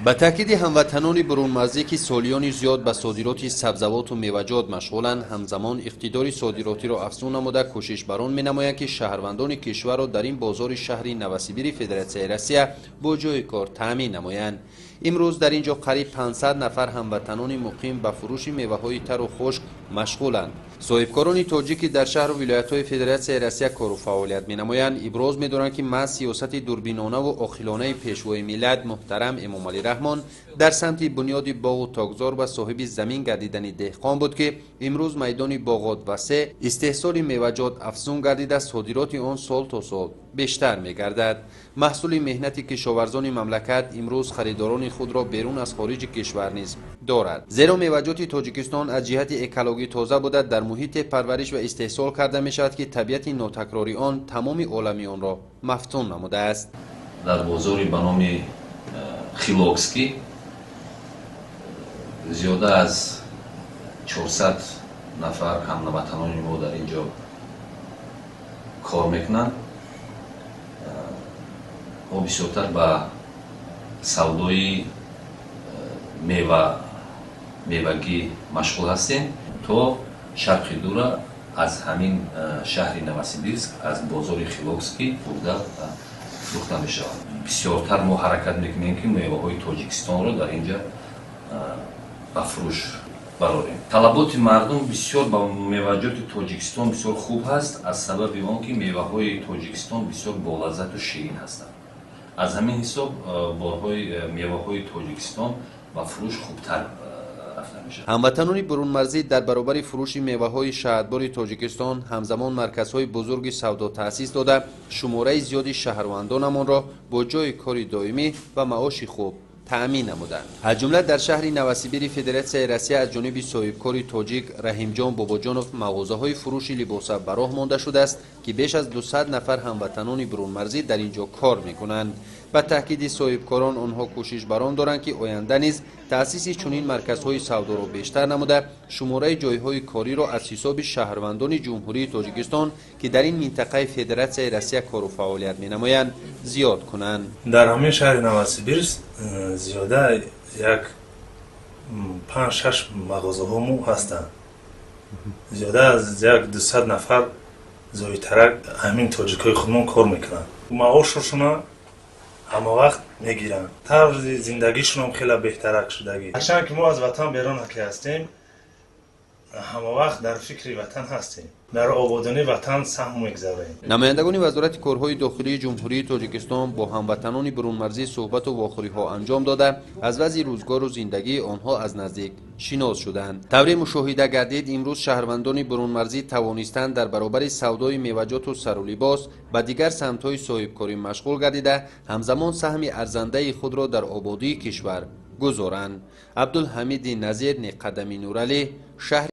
Ба таъкиди ҳамватанони бурунмарзӣ, ки солиёни зиёд ба содироти сабзавоту меваҷот машғуланд, ҳамзамон иқтидори содиротиро афзун намуда, кӯшиш бар он менамоянд, ки шаҳрвандони кишварро дар ин бозори шаҳри Новосибири Федератсияи Россия бо ҷойи кор таъмин намоянд. Имрӯз дар ин ҷо қариб 500 нафар ҳамватанони муқим ба фурӯши меваҳои тару хушк машғуланд. Соҳибкорони тоҷик, ки дар шаҳру вилоятҳои Федератсияи Россия кору фаъолият менамоянд, иброз медоранд, ки маҳз сиёсати дурбинонаву оқилонаи Пешвои миллат муҳтарам Эмомалӣ Раҳмон дар самти бунёди боғу токзор ва соҳиби замин гардидани деҳқон буд, ки имрӯз майдони боғот васеъ, истеҳсоли меваҷот афзун гардида, содироти он сол то сол бештар мегардад. Маҳсули меҳнати кишоварзони мамлакат имрӯз харидорони худро берун аз хориҷи кишвар низ дорад, зеро меваҷоти Тоҷикистон аз ҷиҳати экологӣ тоза буда, дар муҳите парвариш ва истеҳсол карда мешавад, ки табиати нотакрори он тамоми оламионро мафтун намудааст. Дар бозори ба номи Хилокский зиёда аз 400 нафар ҳамватанони мо дар ин ҷо кор мекунанд. Мо бисёртар ба савдои мевагӣ машғул ҳастем. То Шарқи Дура аз ҳамин шаҳри Новосибирск, аз бозори Хилокский бурда фурӯхта мешавад. Бисёртар мо ҳаракат мекунем, ки меваҳои Тоҷикистонро дар ин ҷа ба фурӯш барорем. Талаботи мардум бисёр ба меваҷоти Тоҷикистон бисёр хуб ҳаст, аз сабаби он ки меваҳои Тоҷикистон бисёр болаззату ширин ҳастанд. Аз ҳамин ҳисоб борҳои меваҳои Тоҷикистон ба фурӯш хубтар рафта мешавад. Ҳамватанони бурунмарзӣ дар баробари фурӯши меваҳои шаҳдбори Тоҷикистон ҳамзамон марказҳои бузурги савдо таъсис дода, шумораи зиёди шаҳрвандонамонро бо ҷойи кори доимӣ ва маоши хуб таъмин намуданд. Аз ҷумла дар шаҳри Новосибири Федератсияи Россия аз ҷониби соҳибкори тоҷик Раҳимҷон Бобоҷонов мағозаҳои фурӯши либоса ба роҳ монда шудааст, ки беш аз 200 нафар ҳамватанони бурунмарзӣ дар ин ҷо кор мекунанд. Ба таъкиди соҳибкорон, онҳо кӯшиш бар он доранд, ки оянда низ таъсиси чунин марказҳои савдоро бештар намуда, шумораи ҷойҳои кориро аз ҳисоби шаҳрвандони Ҷумҳурии Тоҷикистон, ки дар ин минтақаи Федератсияи Россия кору фаъолият менамоянд, зиёд кунанд. Дар ҳамин шаҳри Новосибирск зиёда як 5-6 мағозаҳо мо ҳастанд. Зиёда аз як 200 нафар зоитарак ҳамин тоҷикҳои худмон кор мекунанд. Маошашона ҳама вақт мегиранд. Тарзи зиндагишонам хеле беҳтарак шудагӣ. Ҳарчанд ки мо аз ватан берун ки ҳастем, ҳама вақт дар фикри ватан ҳастем. Дар ободонии ватан саҳм мегузарем. Намояндагони Вазорати корҳои дохилии Ҷумҳурии Тоҷикистон бо ҳамватанони бурунмарзӣ суҳбату вохӯриҳо анҷом дода, аз вазъи рӯзгору зиндагии онҳо аз наздик шинос шуданд. Тавре мушоҳида гардид, имрӯз шаҳрвандони бурунмарзӣ тавонистанд дар баробари савдои меваҷоту сару либос ба дигар самтҳои соҳибкорӣ машғул гардида, ҳамзамон саҳми арзандаи худро дар ободии кишвар гузоранд. Абдулҳамиди Назир, Неқадами Нуралӣ, шаҳри